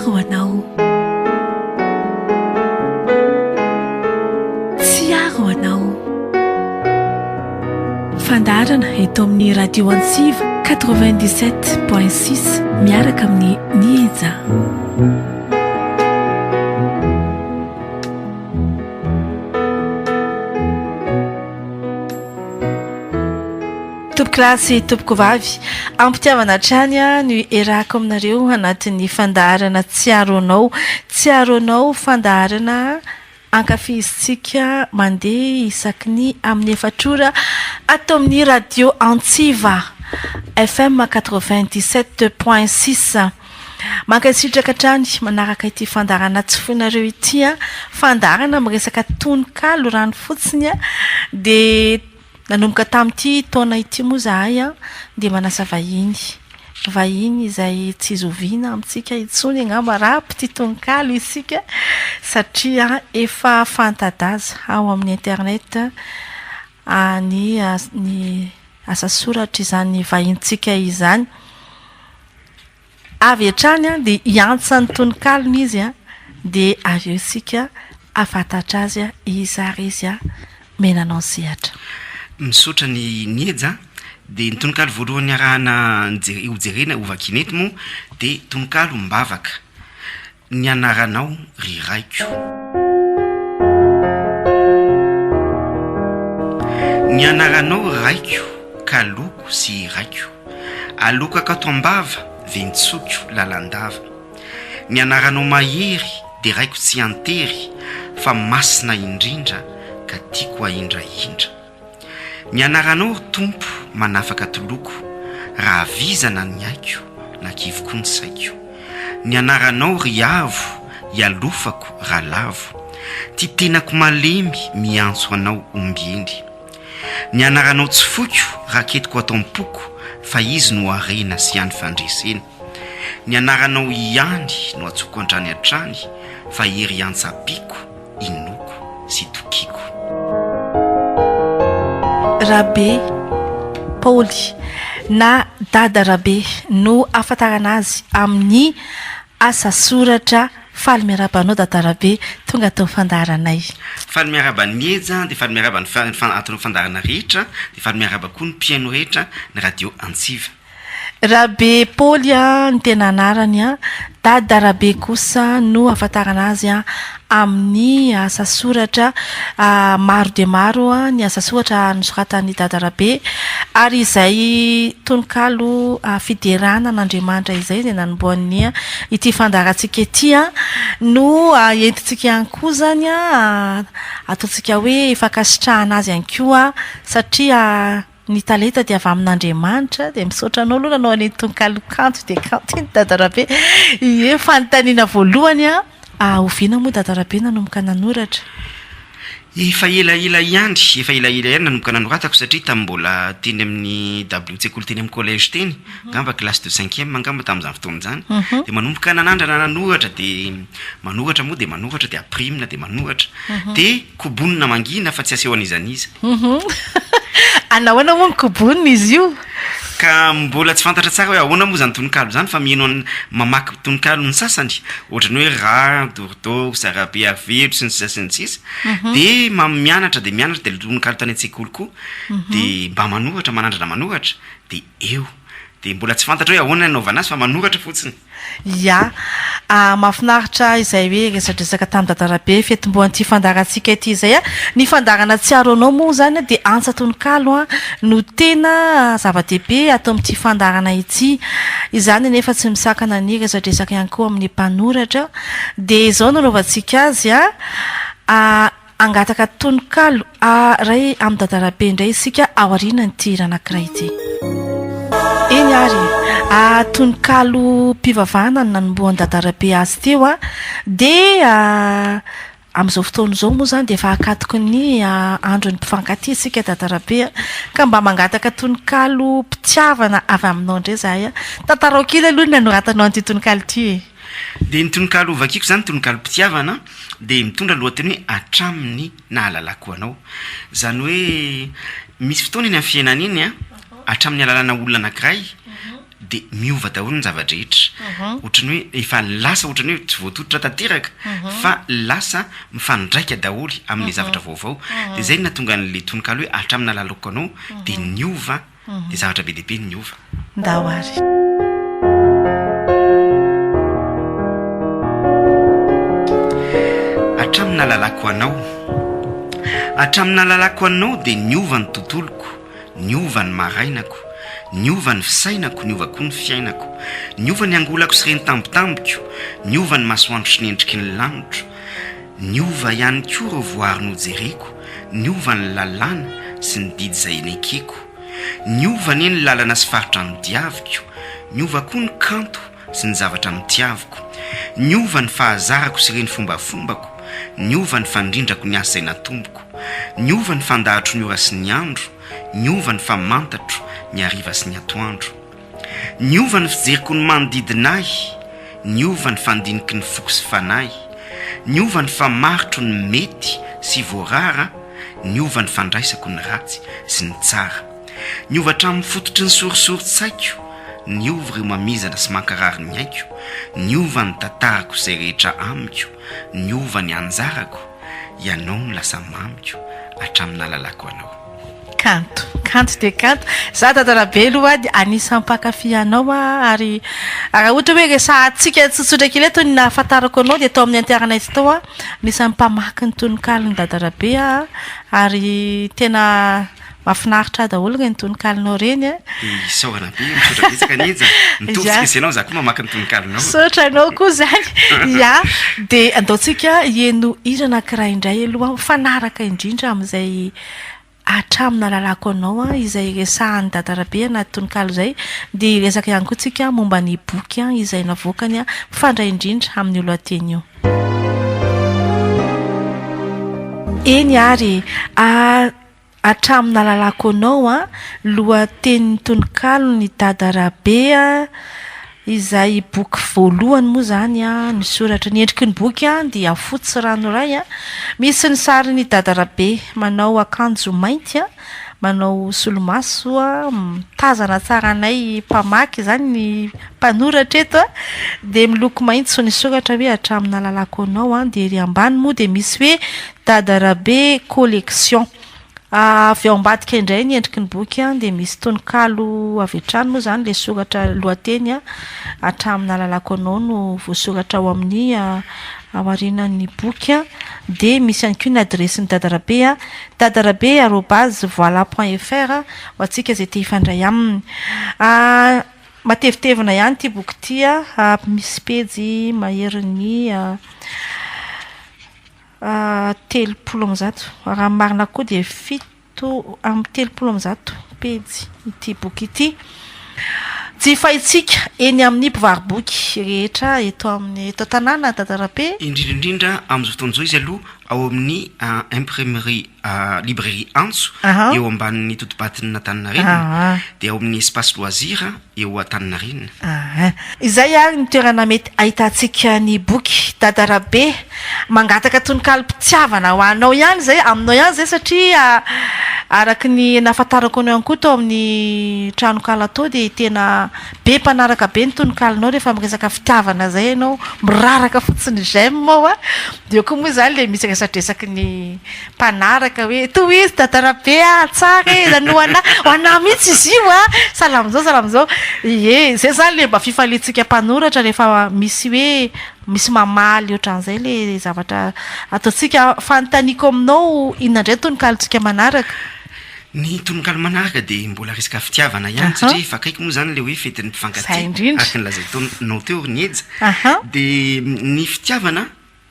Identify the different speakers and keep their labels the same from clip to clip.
Speaker 1: Tsiaro anao. Tsiaro anao. Fandaharana eto amin'ny Radio Antsiva 97.6 miaraka amin'ny Nija. Tompokolahy sy tompokovavy, ampitiavana hatrany no erahako aminareo anatin'ny fandaharana Tsiaro Anao. Tsiaro Anao, fandaharana ankafizintsika mandeha isaky ny amin'ny efatr'ora ato amin'ny Radio Antsiva FM 97.6. Mankasitraka hatrany manaraka ity fandaharana tsy foinareo ity, fandaharana miresaka tononkalo rano fotsiny dia Nanomboka tamin'ity taona ity moa izahay dia manasa vahiny. Vahiny izay tsy zoviana amintsika intsony angamba raha mpitia tononkalo isika satria efa fanta-daza ao amin'ny internet ny ny asa soratra izany vahintsika izany. Avy hatrany dia hiantsa ny tononkalony izy dia avy eo isika hahafantatra azy iza ary izy omena anao ny sehatra.
Speaker 2: Misaotra ny Nyeja a! Dia ny tononkalo voalohany arahana hojerena hovakiana eto moa dia tononkalo mbavaka. Ny anaranao ry Raiko. Ny anaranao ry Raiko kaloko sy hiraiko. Alokako ato am-bava, ventsoko lalandava. Ny anaranao mahery deraiko tsy an-tery fa masina indrindra ka tiako ahindrahindra. Ny anaranao ry Tompo manafaka toloko raha vizana ny aiko na kivy koa ny saiko. Ny anaranao ry Avo ialofako raha lavo. Ty tenako malemy miantso anao ombieny. Ny anaranao tsy foiko raketiko ato am-poko fa izy no harena sy hany fandresena. Ny anaranao ihany no antsoiko hatrany hatrany fa hery iantsampiko, inoako sy tokiako.
Speaker 1: Rabe Paoly na Dada Rabe no ahafantarana azy amin'ny asa soratra Faly miarahaba anao Dada Rabe tonga ato amin'ny fandaharanay.
Speaker 2: Faly miarahaba an'i Mieja dia faly miarahaba ny ato amin'ny fandaharana rehetra dia faly miarahaba koa ny mpihaino rehetra ny radio Antsiva.
Speaker 1: Rabe Paoly ny tena anarany an, Dada Rabe kosa no ahafantarana azy amin'ny asa soratra maro dia maro ny asa soratra nosoratan'i Dada Rabe ary izay tononkalo fiderana an'Andriamanitra izay izay nanombohan'ny ity fandaharantsika ity no entintsika ihany koa izany ataontsika hoe fankasitrahana azy ihany koa satria Ny talenta dia avy amin'Andriamanitra, dia misaotra anao aloha nanao an'iny tononkalo kanto dia kanto iny Dada Rabe. Ie, fanontaniana voalohany an, oviana moa Dada Rabe nanomboka nanoratra?
Speaker 2: Efa elaela ihany, efa elaela ihany nanomboka nanoratako satria tamin'ny mbola teny amin'ny dabilio tsekoly teny amin'ny collège teny, angamba classe de cinquième angamba tamin'izany fotoana izany, dia manomboka nanandrana nanoratra dia manoratra moa dia manoratra dia ampirimina dia manoratra, dia kobonina mangina fa tsy aseho an'iza n'iza.
Speaker 1: Anahoana moa ny kobonina izy io?
Speaker 2: Ka mbola tsy fantatra tsara hoe ahoana moa izany tononkalo izany fa miheno an mamaky tononkalo ny sasany ohatran'ny hoe Ra, Dordo, Zarabe Arivelo sy ny sisa sy ny sisa dia ma- mianatra dia mianatra dia tononkalo tany an-tsekoly koa dia mba manoratra manandrana manoratra dia eo dia mbola tsy fantatra hoe ahoana ny anaovana azy fa manoratra fotsiny.
Speaker 1: Ya. Mahafinaritra izay hoe resadresaka tamin'i Dada Rabe fiatombohan'ity fandaharantsika ity izay a. Ny fandaharana Tsiaro Anao moa izany dia antsa tononkalo no tena zava-dehibe ato amin'ity fandaharana ity. Izany anefa tsy misakana ny resadresaka ihany koa amin'ny mpanoratra. Dia izao no anaovantsika azy a. Hangataka tononkalo iray amin'i Dada Rabe indray isika aorianan'ity hira anankiray ity. Eny ary e, tononkalom-pivavahana no nanombohan'i Dada Rabe azy teo a, dia amin'izao fotoana izao moa izany dia efa akatoky ny andron'ny mpifankatia isika Dada Rabe a, ka mba mangataka tononkalom-pitiavana avy aminao indray izahay a. Tantarao kely aloha ny nanoratanao an'ity tononkalo ity e.
Speaker 2: Dia ny tononkalo hovakiako izany tononkalom-pitiavana dia mitondra lohateny hoe Hatramin'ny nahalalako anao. Izany hoe misy fotoana eny amin'ny fiainana eny an, hatramin'ny ahalalana olona anankiray. Dia miova daholo ny zava-drehetra. Ohatran'ny hoe efa lasa ohatran'ny hoe tsy voatototra tanteraka fa lasa mifandraika daholo amin'ilay zavatra vaovao. Dia izay no nahatonga an'ilay tononkalo hoe hatramin'ny nahalalako anao dia niova, dia zavatra be dia be no niova.
Speaker 1: Ndao ary.
Speaker 2: Hatramin'ny nahalalako anao. Hatramin'ny nahalalako anao dia niova ny tontoloko. Niova ny marainako, niova ny fisainako, niova koa ny fiainako. Niova ny angolako sy ireny tambitambiko, niova ny masoandro sy ny endriky ny lanitro. Niova ihany koa ireo voary nojereko, niova ny lalàna sy ny didy izay nekeko. Niova anie ny lalana sy faritra nodiaviko, niova koa ny kanto sy ny zavatra notiaviko. Niova ny fahazarako sy ireny fombafombako, niova ny fandrindrako ny asa izay natomboko. Niova ny fandahatro ny ora sy ny andro, niova ny famantatro ny hariva sy ny atoandro. Niova ny fijeriko ny manodidina ahy, niova ny fandiniky ny foko sy fanahy. Niova ny famaritro ny mety sy voarara, niova ny fandraisako ny ratsy sy ny tsara. Niova hatramin'ny fototry ny sorisorin-tsaiko, niova ireo mamizana sy mankarary ny aiko, niova ny tantarako izay rehetra amiko, niova ny anjarako, Ianao no lasa mamiko hatramin'ny nahalalako anao.
Speaker 1: Kanto, kanto dia kanto. Za Dada Rabe aloha dia anisan'ny mpankafy anao aho ary raha ohatra hoe resahantsika tsotsotra kely eto ny nahafantarako anao dia tao amin'ny internet tao aho, anisan'ny mpamaky ny tononkalon'i Dada Rabe aho ary tena Mahafinaritra ahy daholo ireny tononkalonao ireny a.
Speaker 2: Isaorana be, misaotra betsaka Nija. Mitovy tsika sy ianao, za koa mamaky ny tononkalonao.
Speaker 1: Misaotra anao koa izany. Ya, dia andao tsika hihaino hira anankiray indray aloha, mifanaraka indrindra amin'izay hatramin'ny nahalalako anao, izay resahan'i Dada Rabe anaty tononkalo izay. Dia hiresaka ihany koa tsika momba ny boky izay navoakany, mifandray indrindra amin'io lohateny io. Eny ary e! Hatramin'ny nahalalako anao an, lohatenin'ny tononkalon'i Dada Rabe an, izay boky voalohany moa izany an, ny soratra, ny endriky ny boky an dia fotsy ranoray an, misy ny sarin'i Dada Rabe manao akanjo mainty an, manao solomaso an, mitazana tsara anay mpamaky izany ny mpanoratra eto an, dia miloko maitso ny soratra hoe hatramin'ny nahalalako anao an, dia ery ambany moa dia misy hoe Dada Rabe collection. Avy ao ambadika indray ny endriky ny boky dia misy tononkalo avy hatrany moa izany ilay soratra lohateny hatramin'ny nahalalako anao no voasoratra ao amin'ny aorianan'ny boky dia misy ihany koa ny adiresin'i Dada Rabe dadarabe arobase voila point fr ho antsika izay te hifandray aminy. Matevitevina ihany ity boky ity, misy pejy maherin'ny 130, raha ny marina koa dia 137 pejy ity boky ity. Jifaintsika eny amin'ny mpivaro-boky rehetra eto amin'ny eto an-tanàna Dada Rabe.
Speaker 2: Indrindra indrindra amin'izao fotoana izao izy aloha ao amin'ny imprimerie librairie Antso eo ambanin'ny totobatin'Antaninarenina dia ao amin'ny espace loisir eo Antaninarenina.
Speaker 1: Aa. Izay ary ny toerana mety ahitantsika ny boky Dada Rabe. Mangataka tononkalom-pitiavana ho anao ihany izay, aminao ihany izay satria araka ny nahafantarako anao ihany koa tao amin'ny tranonkala tao dia tena be mpanaraka be ny tononkalonao rehefa miresaka fitiavana izay ianao, miraraka fotsiny j'aime ao an! Dia eo koa moa izany ilay misy resadresaky ny mpanaraka hoe tohizo Dada Rabe a, tsara e, zany ho anah, ho anah mihitsy izy io a, sahala amin'izao sahala amin'izao, ie, zay zany le mba fifaliantsika mpanoratra rehefa misy hoe misy mamaly ohatran'izay le zavatra ataontsika, fanontaniako aminao inona indray ny tononkalontsika manaraka?
Speaker 2: Ny tononkalo manaraka dia mbola resaka fitiavana ihany satria efa akaiky moa izany ilay hoe fetin'ny mpifankatia araka ny lazainao teo ry Nyeja, dia ny fitiavana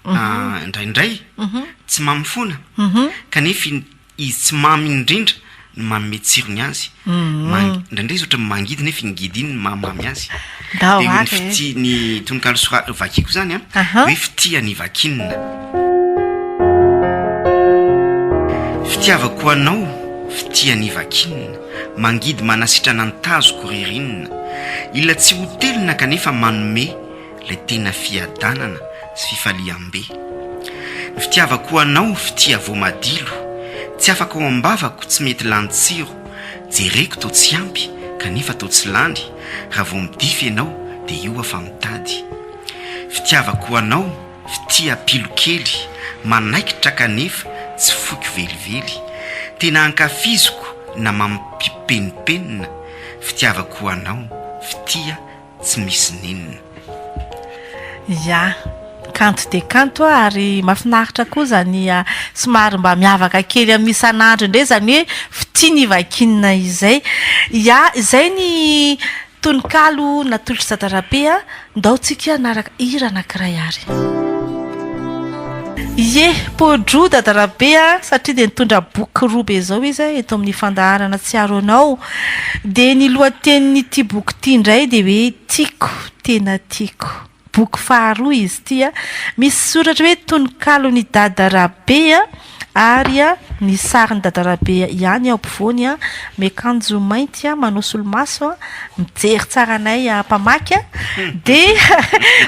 Speaker 2: Indraindray tsy mamy foana kanefa izy tsy mamy indrindra no manome tsirony azy. Indraindray izy ohatran'ny mangidy nefa iny ngidy iny no mahamamy azy. Dia ny fitia ny tononkalo sora- vakiko izany an, hoe fitia ny vakinina. Fitiavako anao, fitia ny vakinina, mangidy manasitrana ny tazoko ririnina. Ila tsy ho telina kanefa manome Ilay tena fiadanana sy fifaliam-be. Ny fitiavako anao fitia voamadilo, tsy afaka ao am-bavako tsy mety lany tsiro, jereko toa tsy ampy, kanefa toa tsy lany, raha vao midify ianao dia io aho fa mitady. Fitiavako ho anao, fitia pilo kely, manaikitra kanefa tsy foiko velively. Tena ankafiziko na mampipenimpenina, fitiavako ho anao, fitia tsy misy nenina.
Speaker 1: Ya, kanto dia kanto ary mahafinaritra koa izany somary mba miavaka kely amin'ny isan'andro indray izany hoe fitia nivakinina izay. Ya, izay ny tononkalo natolotr'i Dada Rabe a, ndao tsika hanaraka hira anankiray ary. Ie, pôdro Dada Rabe a, satria dia nitondra boky roa be izao izy eto amin'ny fandaharana Tsiaro Anao. Dia ny lohatenin'ity boky ity indray dia hoe Tiako, tena tiako. Boky faharoa izy ity a. Misy soratra hoe tononkalon'i Dada Rabe a, ary ny sarin'i Dada Rabe ihany ao ampovoany a, miakanjo mainty a, manao solomaso a, mijery tsara anay mpamaky a, dia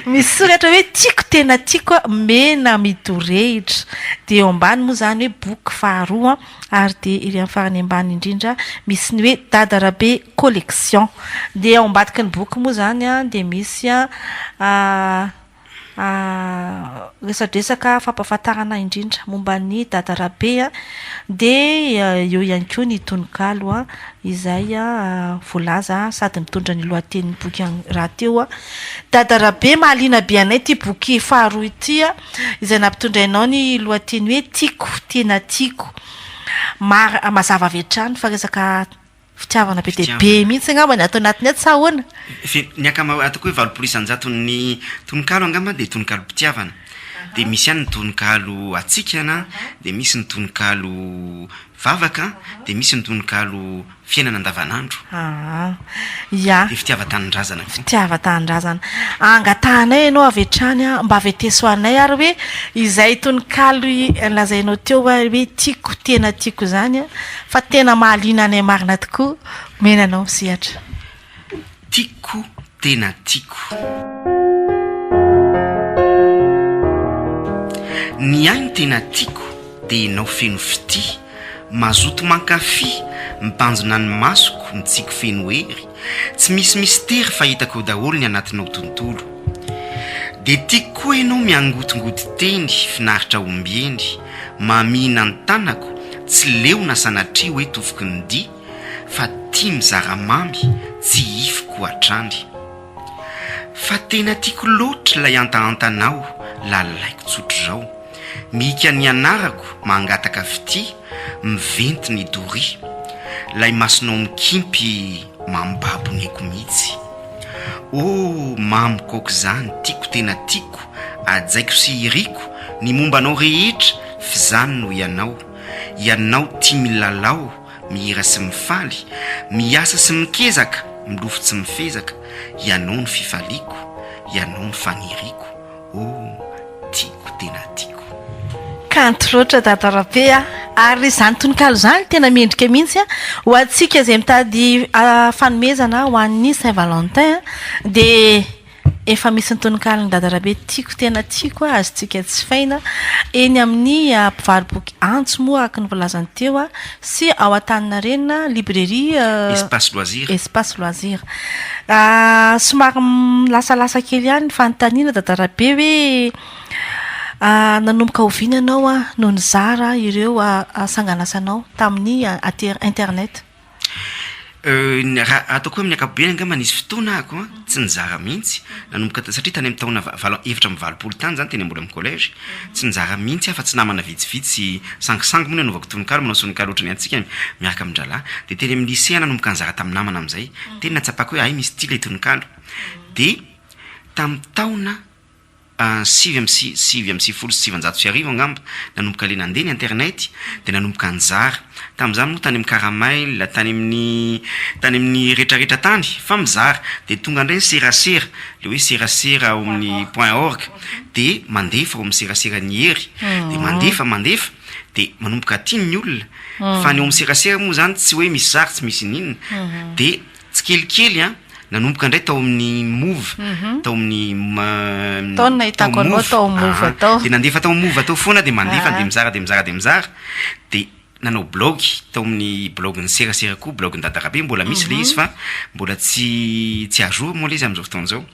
Speaker 1: misy soratra hoe tiako, tena tiako a, mena midorehitra. Dia eo ambany moa izany hoe boky faharoa. Ary dia ery amin'ny farany ambany indrindra misy ny hoe Dada Rabe collection. Dia ao ambadiky ny boky moa izany dia misy resadresaka fampahafantarana indrindra momba ny Dada Rabe. Dia eo ihany koa ny tononkalo izay voalaza sady mitondra ny lohatenin'ny boky rahateo. Dada Rabe, mahaliana be anay ity boky faharoa ity. Izay nampitondrainao ny lohateny hoe Tiako, tena tiako. Mar- mazava avy hatrany fa resaka fitiavana be dia be mihitsy angamba ny ato anatiny ato sa ahoana?
Speaker 2: Fe- ny ankama- ataoko hoe 80 isan-jaton'ny tononkalo angamba dia tononkalom-pitiavana. Dia misy ihany ny tononkalo hatsikana, dia misy ny tononkalo vavaka, dia misy ny tononkalo fiainana andavanandro.
Speaker 1: Aa. Ya.
Speaker 2: Dia fitiavan-tanindrazana koa.
Speaker 1: Fitiavan-tanindrazana. Angatahanay ianao avy hatrany an, mba veteso anay ary hoe izay tononkalo lazainao teo hoe tiako, tena tiako izany an, fa tena mahaliana anay marina tokoa, omena anao ny sehatra.
Speaker 2: Tiako, tena tiako. Ny ahy no tena tiako dia ianao feno fitia. Mazoto mankafy, mibanjina ny masoko, mitsiky feno hery. Tsy misy mistery fa hitako eo daholo ny anatinao tontolo. Dia tiako koa ianao miangotingody teny, finaritra ombieny, mamihina ny tanako, tsy leo na sanatria hoe tofoky ny dia, fa tia mizara mamy, tsy hifiko hatrany. Fa tena tiako loatra ilay hantahantanao, lalaiko tsotr'izao. Mihika ny anarako mangataka fitia miventy ny doria Lay masonao mikimpy mambabo ny aiko mihitsy Oh mamiko aok'izany tiako tena tiako Hajaiko sy iriko ny momba anao rehetra F'izany no ianao Ianao tia milalao mihira sy mifaly Miasa sy mikezaka milofo tsy mifezaka Ianao no fifaliako Ianao no faniriako Oh tiako tena tiako.
Speaker 1: Kanto loatra Dada Rabe a! Ary izany tononkalo izany tena mendrika mihitsy a! Ho antsika izay mitady fanomezana ho an'ny Saint Valentin dia efa misy ny tononkalon'i Dada Rabe tiako tena tiako a! Azontsika jifaina eny amin'ny mpivaro-boky Antso moa araka ny voalazany teo a! Sy ao Antaninarenina librairie
Speaker 2: Espace Loisir.
Speaker 1: Espace Loisir. Somary lasalasa kely ihany ny fanontaniana Dada Rabe hoe nanomboka oviana ianao no nizara ireo sanganasanao tamin'ny internet?
Speaker 2: Raha ataoko hoe amin'ny ankapobeny angamba nisy fotoana ahako an, tsy nizara mihitsy, nanomboka satria tany amin'ny taona valo 84 tany zany teny mbola amin'ny collège, tsy nizara mihitsy aho fa tsy namana vitsivitsy sangisangy moa ny anaovako tononkalo, manao sononkalo ohatran'ny antsika miaraka amin-drahalahy, dia teny amin'ny lycée aho nanomboka nizara tamin'ny namana amin'izay, teny nahatsapako hoe hay misy tia ilay tononkalo, dia tamin'ny taona 1999 angamba, nanomboka le nandeha ny internet dia nanomboka nizara, tamin'izany moa tany amin'ny caramail, tany amin'ny tany amin'ny retraretra tany fa mizara, dia tonga indray ny serasera, le hoe serasera ao amin'ny point org dia mandefa ao amin'ny seraseran'i Hery, dia mandefa mandefa dia manomboka tian'ny olona, fa ny ao amin'ny serasera moa zany tsy hoe misy sary tsy misy n'inona, dia Tsikelikely an, nanomboka indray tao amin'ny Moov, tao amin'ny
Speaker 1: Tao no nahitako anao tao Moov tao.
Speaker 2: Dia nandefa tao Moov tao foana dia mandefa dia mizara dia mizara dia mizara dia nanao blaogy tao amin'ny blaogin'ny serasera koa, blaogin'i Dada Rabe, mbola misy ilay izy fa mbola tsy tsy à jour moa ilay izy amin'izao fotoana izao.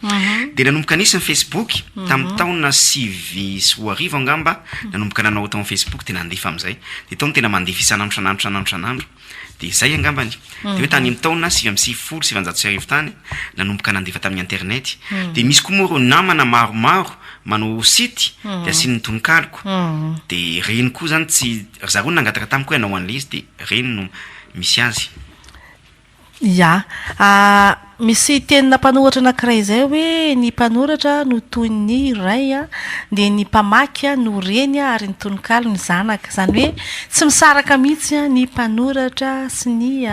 Speaker 2: Dia nanomboka nisy ny Facebook tamin'ny taona 2009 angamba, nanomboka nanao tao amin'ny Facebook dia nandefa amin'izay. Dia tao no tena mandefa isan'andro isan'andro isan'andro isan'andro. Dia izay angambany. Dia hoe tany amin'ny taona 1999 tany, nanomboka nandefa tamin'ny internet. Dia misy koa moa ireo namana maromaro manao site dia asiany ny tononkaloko. Dia ireny koa izany tsy, ry zareo no nangataka tamiko hoe hanao an'ilay izy dia ireny no misy azy.
Speaker 1: Ya. Misy tenina mpanoratra anankiray izay hoe ny mpanoratra no toy ny ray dia ny mpamaky no reny ary ny tononkalo ny zanaka. Izany hoe tsy misaraka mihitsy ny mpanoratra sy ny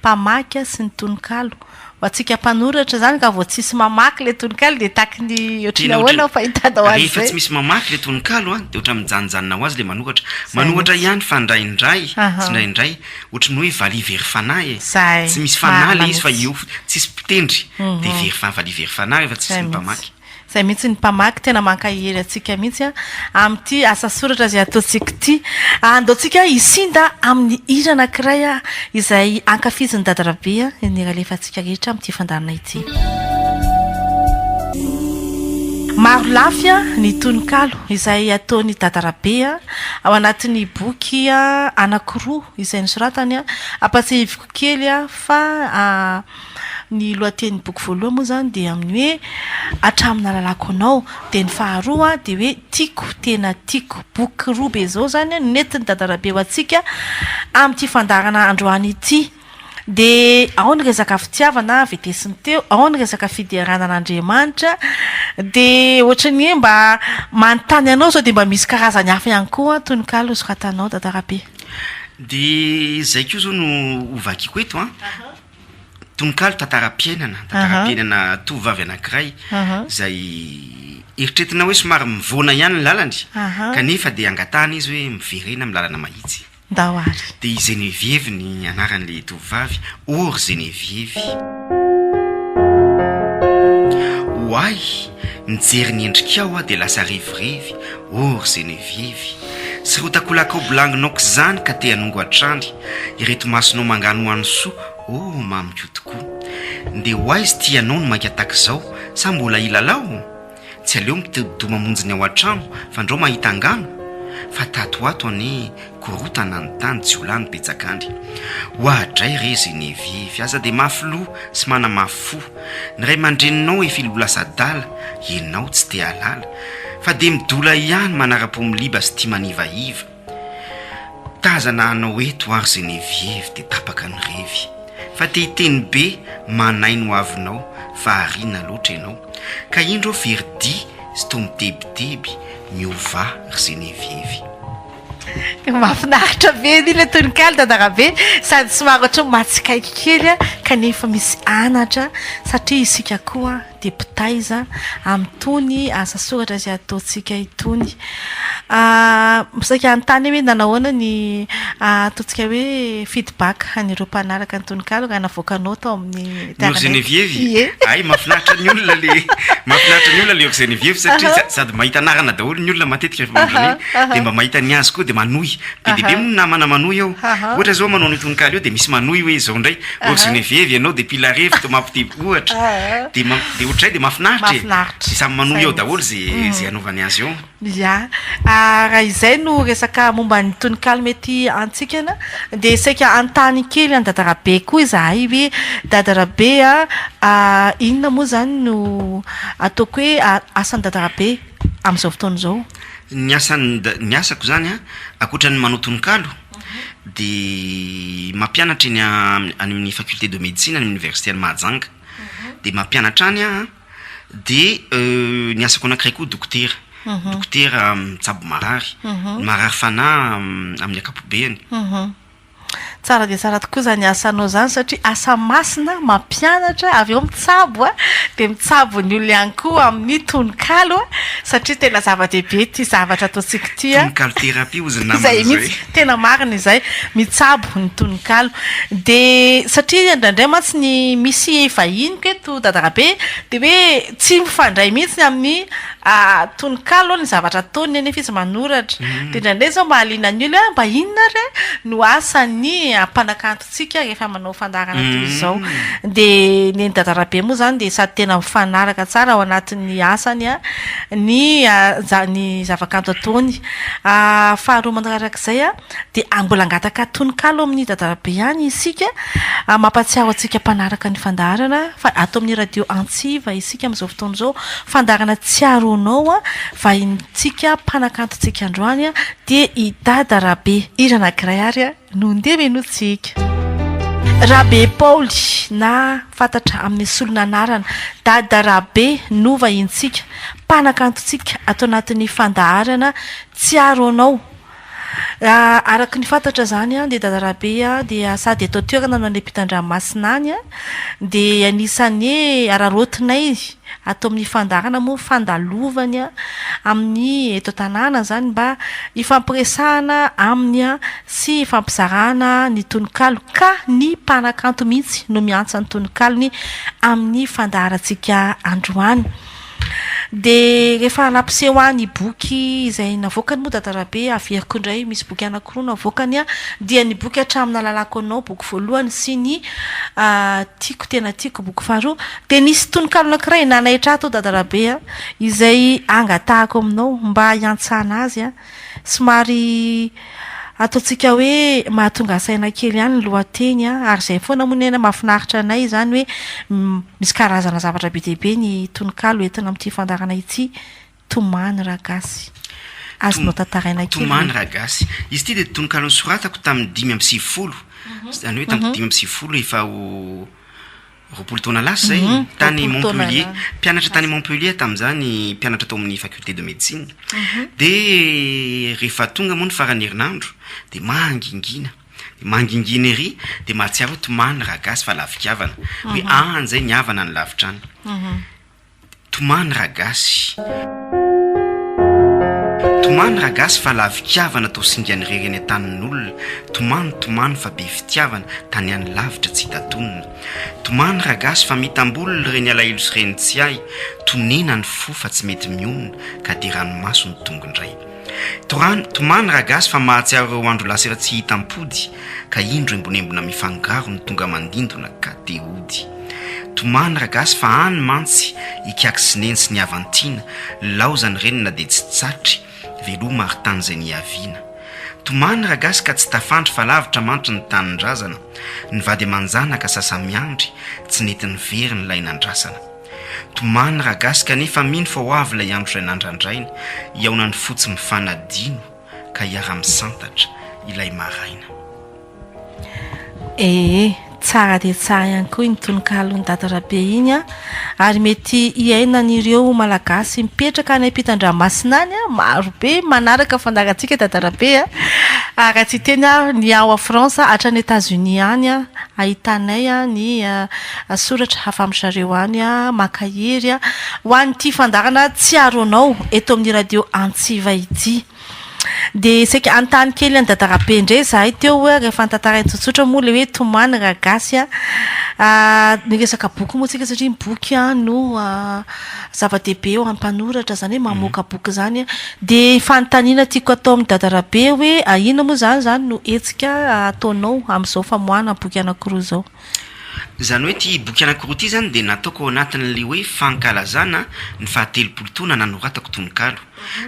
Speaker 1: mpamaky sy ny tononkalo. Ho antsika mpanoratra izany ka vao tsisy mamaky ilay tononkalo dia taky ny ohatry ny
Speaker 2: Tena
Speaker 1: ahoana
Speaker 2: ohatry
Speaker 1: fahitanao azy
Speaker 2: rehefa
Speaker 1: izay?
Speaker 2: tsy misy mamaky ilay tononkalo an, dia ohatran'ny mijanonjanona ho azy ilay manoratra.
Speaker 1: Izay
Speaker 2: Manoratra
Speaker 1: mihitsy.
Speaker 2: ihany fa indraindray,
Speaker 1: Aha.
Speaker 2: tsindraindray, ohatry ny hoe valiha very fanahy e.
Speaker 1: Izay,
Speaker 2: Tsy misy fanahy
Speaker 1: marina
Speaker 2: ilay izy fa
Speaker 1: mihitsy.
Speaker 2: io tsisy mpitendry, dia very fa- valiha very fanahy rehefa tsisy
Speaker 1: Izay
Speaker 2: ny
Speaker 1: mihitsy.
Speaker 2: mpamaky.
Speaker 1: Izay mihitsy ny mpamaky tena mankahery antsika mihitsy an, amin'ity asa soratra izay ataontsika ity. Andao tsika hisinda amin'ny hira anankiray izay ankafizin'i Dada Rabe ny ralefantsika rehetra amin'ity fandaharana ity. Maro lafy ny tononkalo izay ataon'i Dada Rabe ao anatin'ny boky anankiroa izay nosoratany. Ampatsiahiviko kely fa Ny lohatenin'ny boky voalohany moa izany dia amin'ny hoe Hatramin'ny nahalalako anao, dia ny faharoa dia hoe Tiako, tena tiako. Boky roa be izao izany no nentin'i Dada Rabe ho antsika amin'ity fandaharana androany ity. Dia ao ny resaka fitiavana vetesiny teo, ao ny resaka fiderana an'Andriamanitra, dia ohatran'ny hoe mba manontany anao sao dia mba misy karazany hafa ihany koa tononkalo soratanao Dada Rabe.
Speaker 2: Dia izay koa izao no hovakiako eto an. Tononkalo tantaram-piainana, tantaram-piainana tovovavy anankiray izay eritreretina hoe somary mivoana ihany ny lalany kanefa dia angatahana izy hoe miverena amin'ny lalana mahitsy.
Speaker 1: Ndao ary.
Speaker 2: Dia i Geneviève ny anaran'ilay tovovavy, ô ry Geneviève. Ho ahy, mijery ny endrikao aho dia lasa revirevy, ô ry Geneviève. Sy ireo takolakao bolanginao k'izany ka te hanongo hatrany. Ireto masonao manganohano soa oh mamiko tokoa. Ndeha ho aiza ity ianao no mainka tak'izao sa mbola hilalao? Tsy aleo mitodi-doha mamonjy ny ao an-trano fa ndrao mahita angano? Fa tato ho ato anie korotana ny tany jiolahy no betsaka andry. Oadray re Genevieve aza dia mafy loha sy manamafy fo. Ny ray aman-dreninao efa ilo lasa adala ianao tsy te hahalala. Fa dia midola ihany manara-po miliba sy tia manivaiva. Tazana anao eto aho ry Genevieve dia tapaka ny revy Fa te hiteny be manay ny hoavinao fa ariana loatra ianao Ka indro aho very dia sy toa mitebiteby miovà ry Genevieve.
Speaker 1: Mahafinaritra be anie ilay tononkalo Dada Rabe, sady somary ohatran'ny mahatsikaiky kely kanefa misy anatra satria isika koa dia mpitaiza amin'itony asa soratra izay ataontsika itony. Saika hanontany aho hoe nanao ahoana ny ataontsika hoe feedback an'ireo mpanaraka ny tononkalo raha navoakanao tao amin'ny
Speaker 2: Ny Ry Genevieve?
Speaker 1: Ie.
Speaker 2: Hay, mahafinaritra ny olona le mahafinaritra ny olona le Ry Genevieve satria sady mahita anarana daholo ny olona matetika rehefa manao an'iny dia mba mahita ny azy koa dia manohy. Be dia be moa ny namana manohy eo. Ohatra izao manao an'io tononkalo io dia misy manohy hoe izao indray, Ry Genevieve ianao dia mpila revy toa mampiteby ohatra. Dia ma- dia ohatr'izay dia mahafinaritra e.
Speaker 1: Mahafinaritra.
Speaker 2: Dia samy manohy
Speaker 1: Zay
Speaker 2: eo daholo
Speaker 1: mihitsy.
Speaker 2: izay izay anaovany azy eo.
Speaker 1: Ya. Raha izay no resaka momba ny tononkalo mety antsikana dia saika hanontany kely an'i Dada Rabe koa izahay hoe Dada Rabe a, inona moa izany no ataoko hoe asan'i Dada Rabe amin'izao fotoana izao?
Speaker 2: Ny asan'ny ny asako izany an, ankoatra ny manao tononkalo dia mampianatra eny any amin'ny faculté de médecine any amin'ny université any Mahajanga, dia mampianatra any aho an, dia ny asako anankiray koa dokotera, dokotera mitsabo marary, ny marary fanahy amin'ny ankapobeany.
Speaker 1: Tsara dia tsara tokoa izany asanao izany satria asa masina, mampianatra, avy eo mitsabo a, dia mitsabo ny olona ihany koa amin'ny tononkalo a. satria tena zava-dehibe ity zavatra ataontsika ity a.
Speaker 2: Tononkalo thérapie hozy ny namana
Speaker 1: Izay
Speaker 2: izay.
Speaker 1: mihitsy, tena marina izay, mitsabo ny tononkalo. Dia satria indraindray mantsy ny misy vahiniko eto Dadarabe dia hoe tsy mifandray mihitsy ny amin'ny tononkalo ny zavatra ataony nefa izy manoratra. Dia indraindray izao mahaliana ny olona hoe mba inona ary no asan'ny mpanakantontsika rehefa manao fandaharana toy izao. Dia ny an'i Dadarabe moa izany dia sady tena mifanaraka tsara ao anatin'ny asany ny ny zavakanto ataony. Faharoa manarak'izay dia mbola hangataka tononkalo amin'i Dadarabe ihany isika, mampahatsiaro antsika mpanaraka ny fandaharana fa ato amin'ny radio Antsiva isika amin'izao fotoana izao, fandaharana Tsiaronao, vahinintsika mpanakantontsika androany dia i Dadarabe. Hira anankiray ary no ndeha henointsika. Rabe Paoly na fantatra amin'ny solon'anarana Dada Rabe no vahinintsika, mpanakantontsika ato anatin'ny fandaharana Tsiaronao. Araka ny fantatra izany dia Dada Rabe dia sady eto an-toerana no any ampitan-dranomasina any dia anisan'ny araraotinay ato amin'ny fandaharana moa fandalovany amin'ny eto an-tanàna izany mba hifampiresahana aminy sy hifampizarana ny tononkalo ka ny mpanakanto mihitsy no miantsa ny tononkalony amin'ny fandaharantsika androany. Dia rehefa nampiseho ahy ny boky izay navoakany moa Dada Rabe, averiko indray, misy boky anankiroa navoakany an, dia ny boky Hatramin'ny nahalalako anao, boky voalohany, sy ny Tiako tena tiako, boky faharoa. Dia nisy tononkalo anankiray nanaitra ahy tao Dada Rabe an, izay angatahako aminao mba hiantsana azy an. Somary ataontsika hoe mahatonga saina kely ihany ny lohateny an, ary izay foana moa ny aina mahafinaritra anay izany hoe misy karazana zavatra be dia be ny tononkalo entina amin'ity fandaharana ity, Tomany Ragasy. Azonao tantaraina kely ve?
Speaker 2: Tomany Ragasy. Izy ity dia tononkalo nosoratako tamin'ny 95, izany hoe tamin'ny 95 efa ho 20 taona lasa izay, tany Montpellier. Mpianatra tany Montpellier tamin'izany, mpianatra tao amin'ny faculté de médecine. Dia rehefa tonga moa ny faran'ny herinandro dia mangingina, dia mangingina ery, dia mahatsiaro hoe tomany ragasy fa lavi-kavana. Hoe any izay ny havana any lavitra any. Tomany ragasy. Tomany ragasy fa lavi-kavana toa singany irery eny an-tanin'olona Tomany tomany fa be fitiavana tany any lavitra tsy hita tonona Tomany ragasy fa mitam-bolona ireny alahelo sy ireny tsiahy Tonena ny fo fa tsy mety mionona ka dia ranomaso no tonga indray Torany Tomany ragasy fa mahatsiaro ireo andro lasa efa tsy hita am-pody Ka indro embonembona mifangaro no tonga mandindona ka te hody Tomany ragasy fa any mantsy ikaky sy neny sy ny havan-tiana, laozany reny na dia tsy tsatry, veloma ary tany izay niaviana. Tomany ragasy ka tsy tafandry fa lavitra mantry ny tanindrazana, ny vady aman-janaka sasa-miandry, tsy nety niverina ilay nandrasana. Tomany ragasy kanefa mino fa ho avy ilay andro izay nandrandraina, hihaonan'ny fo tsy mifanadino ka hiara-misantatra ilay maraina.
Speaker 1: Ee, tsara dia tsara ihany koa iny tononkalon'i Dada Rabe iny an! Ary mety hiainan'ireo Malagasy mipetraka any ampitan-dranomasina any an, maro be manaraka ny fandaharantsika Dada Rabe a! Ary raha tsy hiteny aho ny ao France hatrany Etats-Unis any an, ahitanay ny soratra avy amin-dry zareo any mankahery ho an'ity fandaharana Tsiaro Anao eto amin'ny radio Antsiva ity. Dia saika hanontany kely an'i Dada Rabe indray izahay teo hoe rehefa notantarainy tsotsotra moa ilay hoe tomany raha gasy a. Niresaka boky moa tsika satria ny boky no zava-dehibe eo amin'ny mpanoratra izany hoe mamoaka boky izany. Dia fanontaniana tiako atao amin'i Dada Rabe hoe inona moa izany izany no hetsika ataonao amin'izao famoahana boky anankiroa izao?
Speaker 2: Izany hoe ity boky anankiroa ity izany dia nataoko ao anatin'ilay hoe fankalazana ny fahatelopolo taona nanoratako tononkalo.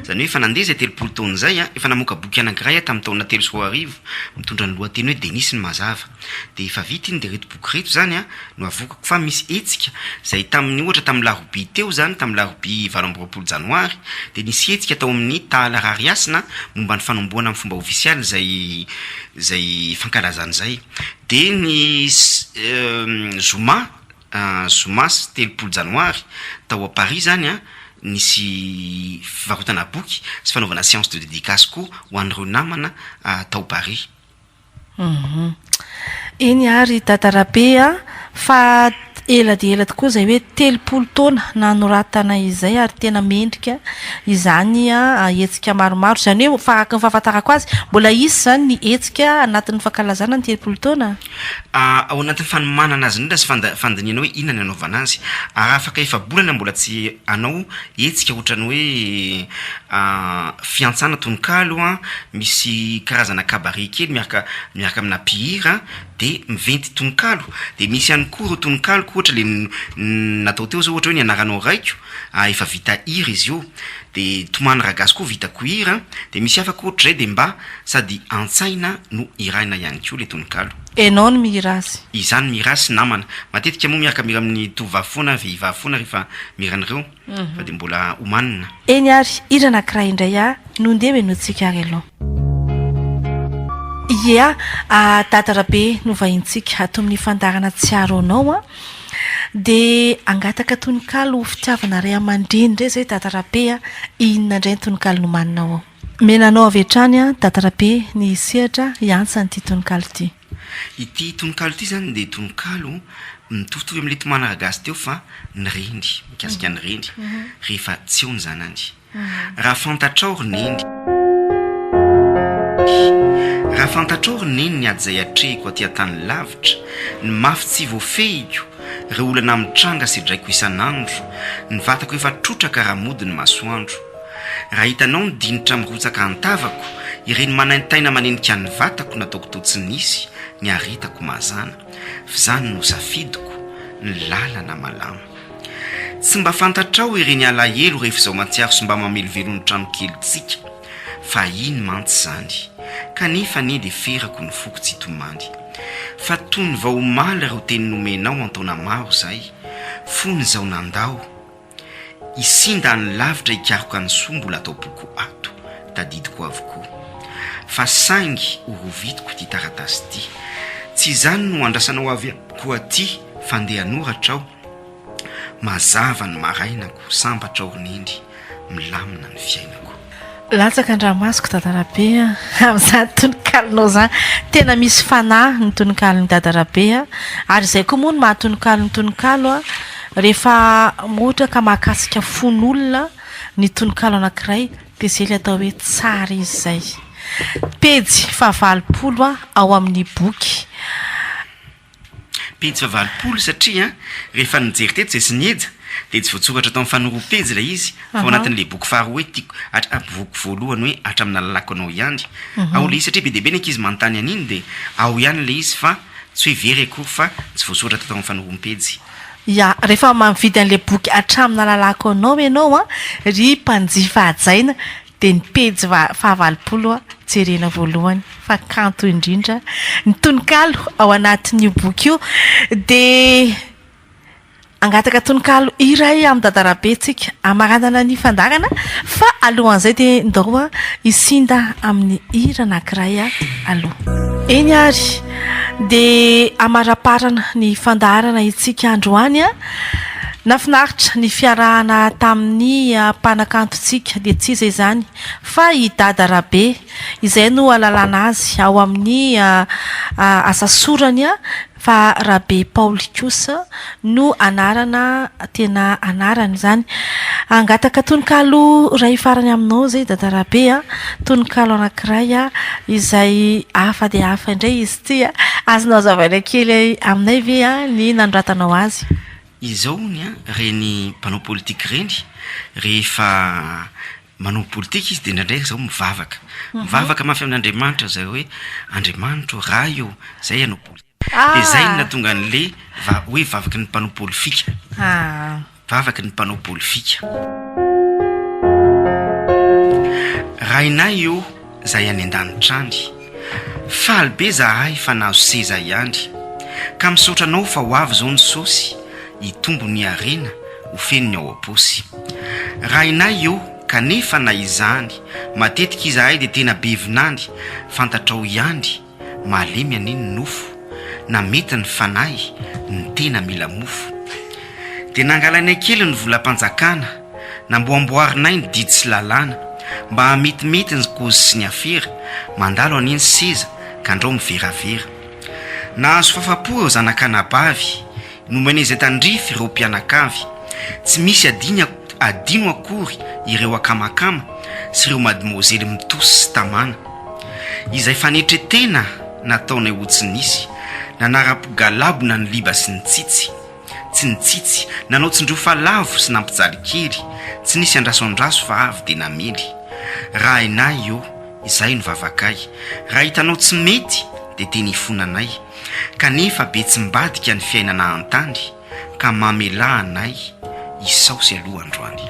Speaker 2: Izany hoe efa nandeha izay 30 taona izay an, efa namoaka boky anankiray aho tamin'ny taona 2003 mitondra ny lohateny hoe Denis ny mazava. Dia efa vita iny dia ireto boky ireto izany an no avoakako fa misy hetsika izay tamin'ny ohatra tamin'ny larobia teo izany, tamin'ny larobia 28 janoary dia nisy hetsika tao amin'ny Tahala Rarihasina momba ny fanombohana amin'ny fomba ofisialy izay izay fankalazana izay. Dia ny zoma, zoma 30 janoary, tao à Paris izany an, nisy fivarotana boky sy fanaovana séance de dédicace koa ho an'ireo namana tao Paris.
Speaker 1: Eny ary Dada Rabe a, fa. Ela dia ela tokoa izay hoe 30 taona nanoratana izay ary tena mendrika izany hetsika maromaro. Izany hoe fa araka ny fahafantarako azy, mbola hisy izany ny hetsika anatin'ny fankalazana ny 30 taona?
Speaker 2: Ao anatin'ny fanomanana azy indrindra sy fandinihana hoe inona ny hanaovana azy. Ary afaka efa-bolana mbola tsy hanao hetsika ohatran'ny hoe fiantsana tononkalo, misy karazana cabaret kely miaraka miaraka amina mpihira de miventy tononkalo. De misy ihany koa ireo tononkaloko ohatra le natao teo zao ohatra hoe ny anaranao raiko, efa vita hira izy io. De tomany ragasy koa vitako hira, de misy hafa koa ohatr'izay de mba sady antsaina no hiraina ihany koa le tononkalo.
Speaker 1: Enao no mihira azy.
Speaker 2: Izaho no mihira azy sy namana. Matetika moa miaraka mihira amin'ny tovovavy foana, vehivavy foana rehefa mihira an'ireo fa de mbola omanina.
Speaker 1: Eny ary, hira anankiray indray aho no ndeha henointsika ary aloha. Ie, Dada Rabe no vahintsika ato amin'ny fandaharana Tsiaro Anao an. Dia hangataka tononkalo ho fitiavana ray aman-dreny indray izay Dada Rabe a! Inona indray ny tononkalo nomaninao ao? Omena anao avy hatrany Dada Rabe ny sehatra hiantsa an'ity tononkalo ity.
Speaker 2: Ity tononkalo ity izany dia tononkalo mitovitovy amin'ilay tomany ragasy teo fa ny reny, mikasika ny reny rehefa tsy eo ny zanany. Raha fantatrao ry neny Raha fantatrao ry neny ny ady izay atrehiko aty an-tany lavitra, ny mafy tsy voafehiko, ireo olana mitranga sedraiko isan'andro, ny vatako efa trotraka raha mody ny masoandro. Raha hitanao ny dinitra mirotsaka an-tavako, ireny manaintaina manenika ny vatako nataoko toa tsy nisy, niaretako mazàna, f'izany no safidiko, ny lalana malama. Tsy mba fantatrao ireny alahelo rehefa izao matsiaro sy mba mamelovelo ny tranokelintsika fahiny mantsy izany kanefa anie dia ferako ny foko tsy hitomany fa toy ny vao omaly ireo teny nomenao an-taona maro izay fony izao nandao hisinda any lavitra hikaroka ny soa mbola ato am-poko ato tadidiko avokoa fa saingy ho rovitiko ity taratasy ity tsy izany no andrasanao avy amiko aty fa ndeha hanoratra aho Mazava ny marainako, sambatra aho ry Neny, milamina ny fiainako.
Speaker 1: Latsaka an-dranomasoko Dada Rabe a! Amin'izany tononkalonao izany. Tena misy fanahy ny tononkalon'i Dada Rabe a! Ary izay koa moa no maha tononkalo ny tononkalo a! Rehefa ohatra ka mahakasika fon'olona ny tononkalo anankiray dia izay ilay atao hoe tsara izy izay. Pejy fahavalopolo ao amin'ny boky.
Speaker 2: Pejy fahavalopolo satria rehefa nijery teto zay sy ny eja dia tsy voatsoratra tao amin'ny fanoroam-pejy ilay izy fa ao anatin'ilay boky faharoa hoe tiako hatra- boky voalohany hoe hatramin'ny nahalalako anao ihany ao ilay izy satria be dia be ny ankizy manontany an'iny dia ao ihany ilay izy fa tsy hoe very akory fa tsy voasoratra tao amin'ny fanoroam-pejy.
Speaker 1: Ya, rehefa mividy an'ilay boky hatramin'ny nahalalako anao ianao an, ry mpanjifa hajaina, dia ny pejy fahavalopolo jerena voalohany fa kanto indrindra ny tononkalo ao anatin'io boky io dia hangataka tononkalo iray amin'i Dada Rabe tsika hamaranana ny fandaharana fa alohan'izay dia ndao hisinda amin'ny hira anankiray aloha. Eny ary dia hamaraparana ny fandaharana itsika androany. Nafinaritra ny fiarahana tamin'ny mpanakantontsika dia tsy iza izany fa i Dada Rabe, izay no ahalalana azy ao amin'ny asa sorany fa Rabe Paoly kosa no anarana tena anarany izany. Hangataka tononkalo iray farany aminao izay Dada Rabe a, tononkalo anankiray izay hafa dia hafa indray izy ity a, azonao hazavaina kely aminay ve ny nanoratanao azy?
Speaker 2: Izao hono an, ireny mpanao politika ireny, rehefa manao politika izy dia indraindray ry zareo mivavaka. Mivavaka mafy amin'Andriamanitra ry zareo hoe, Andriamanitra ô, Ray ô, izay hanao politika. Dia izay no nahatonga an'ilay hoe vavaky ny mpanao polifika. Vavaky ny mpanao polifika. Rainay ô, zay any an-danitra any. Faly be zahay fa nahazo seza ihany. Ka misaotra anao fa ho avy zao ny saosy, hitombo ny harena, ho feno ny ao am-paosy. Rainay ô, kanefa na izany, matetika izahay dia tena be vinany, fantatrao ihany, Malemy anie ny nofo, na mety ny fanahy, ny tena mila mofo. Dia nangalainay kely ny volam-panjakana, namboamboarinay ny didy sy lalàna, mba hametimety ny kôzy sy ny afera, mandalo anie ny seza, ka ndrao miveravera. Nahazo fafa-po ireo zanak'anabavy, Nomena izay tandrify ireo mpianakavy. Tsy misy adiny adino akory ireo akamakama sy ireo madimozely mitosy sy tamana. Izay fanetretena nataonay ho tsy nisy, nanara-po galabona ny liba sy ny tsitsy. Tsy nitsitsy, nanao tsindrio fa lavo sy nampijaly kely, tsy nisy andraso andraso fa avy dia namely. Raha hainay ô, izay no vavakay, raha hitanao tsy mety dia teny ifonanay, kanefa be tsimbadika ny fiainana an-tany ka mamelà anay hisaosy aloha androany.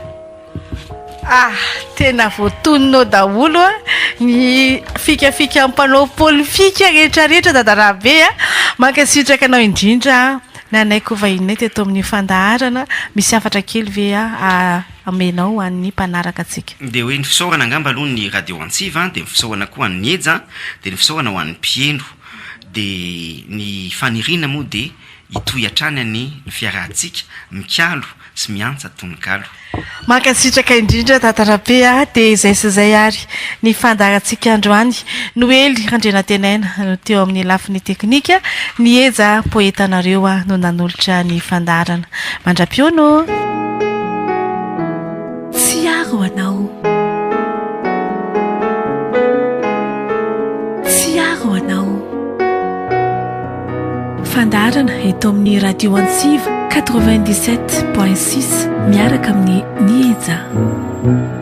Speaker 1: Ah, tena voatoninao daholo a, ny fikafika mpanao polifika rehetra rehetra Dada Rabe a, mankasitraka anao indrindra nanaiky ho vahininay teto amin'ny fandaharana, misy hafatra kely ve a amenao ho an'ny mpanaraka antsika?
Speaker 2: Dia hoe ny fisaorana angamba aloha ny radio Antsiva, dia ny fisaorana koa an'i Eja, dia ny fisaorana ho an'ny mpiheno, dia ny faniriana moa dia hitohy hatrany anie ny fiarahantsika mikalo sy miantsa tononkalo.
Speaker 1: Mankasitraka indrindra Dada Rabe a! Dia izay sy izay ary ny fandaharantsika androany. Noely Randrianantenaina no teo amin'ny lafiny teknika, ny Eja poetanareo no nanolotra ny fandaharana. Mandra-pihaona ô!
Speaker 3: Tsiaro anao. Tsiaro anao. Fandaharana eto amin'ny Radio Antsiva 97.6 miaraka amin'ny Ny Eja.